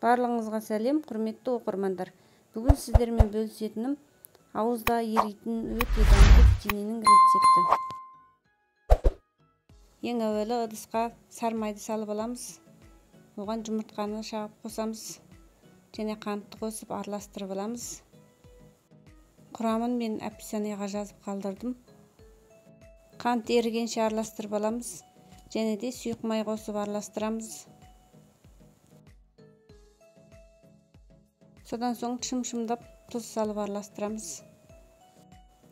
Барлығыңызға сәлем, құрметті оқырмандар. Бүгін сіздермен бөлісетінім ауызда еритін өте дәмді печеньенің рецепті. Ең әуелі ыдысқа сары майды салып аламыз. Оған жұмыртқаны шағып қосамыз және қантты қосып араластырып аламыз. Құрамын мен описаниеға жазып қалдырдым. Қант ерігенше араластырып аламыз және де сұйық май қосып араластырамыз. Содан соң шым-шымдап тұз салып араластырамыз.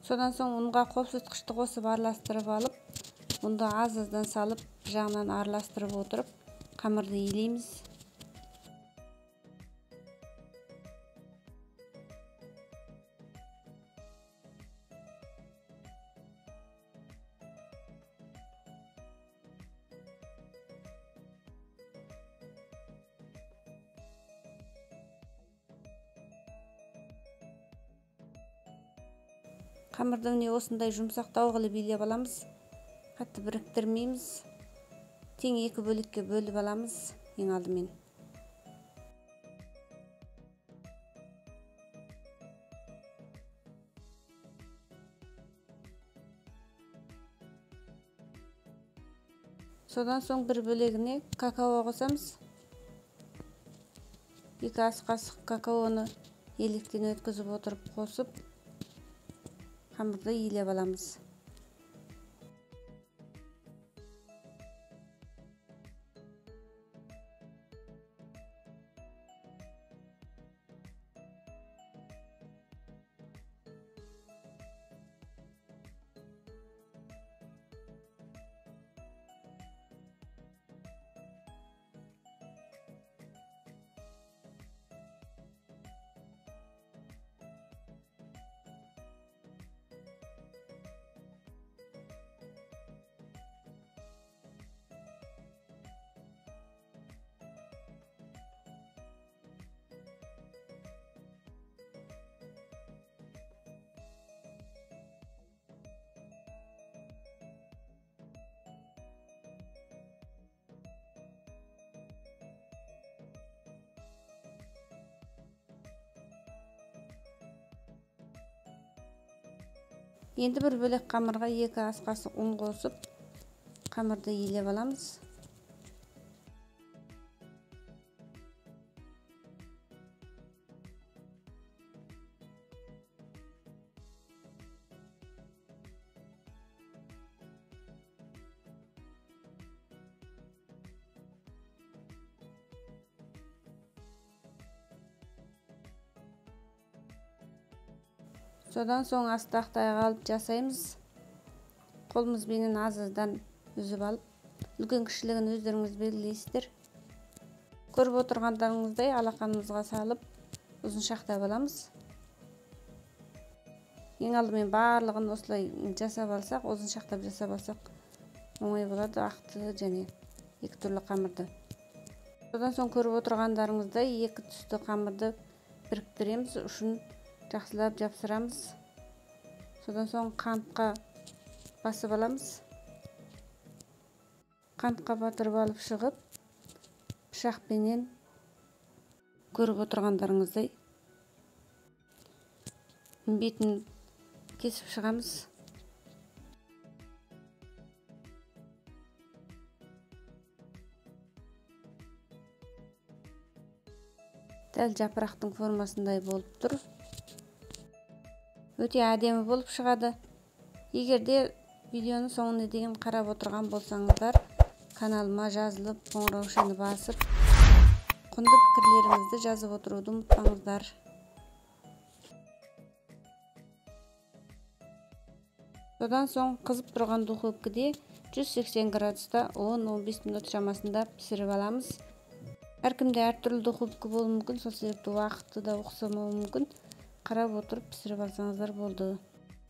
Содан соң ұнға қопсытқышты қосып араластырып алып, ұнды аз-аздан салып, жағынан араластырып отырып, қамырды илейміз. Қамырды міне осындай жұмсақтау қылып илеп аламыз. Қатты біріктірмейміз. Тең екі бөлікке бөліп аламыз ең алдымен. Содан соң бір бөлегіне какао қосамыз. 2 ас қасық какаоны електен өткізіп отырып қосып, қамырды илеп аламыз. Енді бір бөлек қамырға 2 ас қасық ұн қосып, қамырды илеп аламыз. Содан соң астақтайға алып жасаймыз. Қолымызбенен аз-аздан үзіп алып, үлкен кішілігін өздеріңіз белгілейсіздер. Көріп отырғандарыңыздай алақанымызға салып, ұзыншақтап аламыз. Ең алдымен барлығын осылай жасап алсақ, ұзыншақтап жасап алсақ оңай болады, ақты және екі түрлі қамырды. Содан соң көріп отырғандарыңыздай екі түсті қамырды біріктіреміз, ұшын жақсылап жапсырамыз. Содан соң қантқа басып аламыз. Қантқа батырып алып шығып, пышақпенен көріп отырғандарыңыздай бетін кесіп шығамыз. Дәл жапырақтың формасындай болып тұр. Өте әдемі болып шығады. Егер де видеоның соңына дейін қарап отырған болсаңыздар, каналыма жазылып, қоңыраушаны басып, құнды пікірлеріңізді жазып отыруды ұмытпаңыздар. Содан соң қызып тұрған духовкіде 180 градуста 10-15 минут шамасында пісіріп аламыз. Әркімде әртүрлі духовка болуы мүмкін, сол себепті уақыты да ұқсамауы мүмкін. Қарап отырып пісіріп алсаңыздар болды.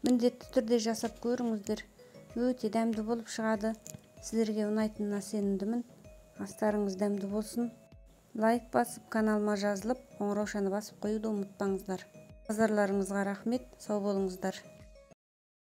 Міндетті түрде жасап көріңіздер. Өте дәмді болып шығады. Сіздерге ұнайтынына сенімдімін. Астарыңыз дәмді болсын. Лайк басып, каналыма жазылып, қоңыраушаны басып қоюды ұмытпаңыздар. Назарларыңызға рахмет. Сау болыңыздар.